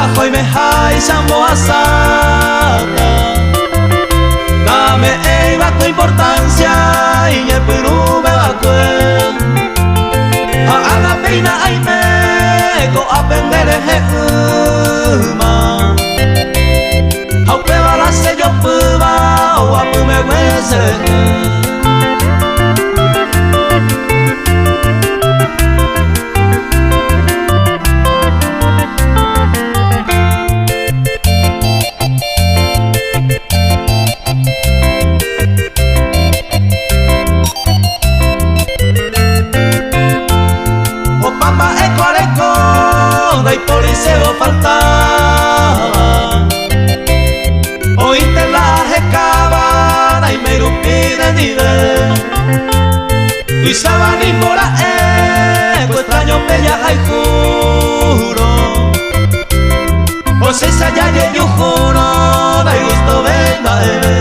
Mborahu oimeháicha ambohasáta. Name'ẽiva ko importancia iñepyrũme va'ekue. Ha ág̃a péina aime ko'ápe nde rehe'ỹma. Ha upéva la che jopýva oguapy megue che rehe. Opa mba'e ko areko ndaipóri che ofaltáva. Oĩnte la ahekáva naime rupi nendive. Tuicháva nimbo ra'e ko extraño-pe jahayhúrõ. Ochéicha jajejuhúrõ ndaigustovéi mba'eve.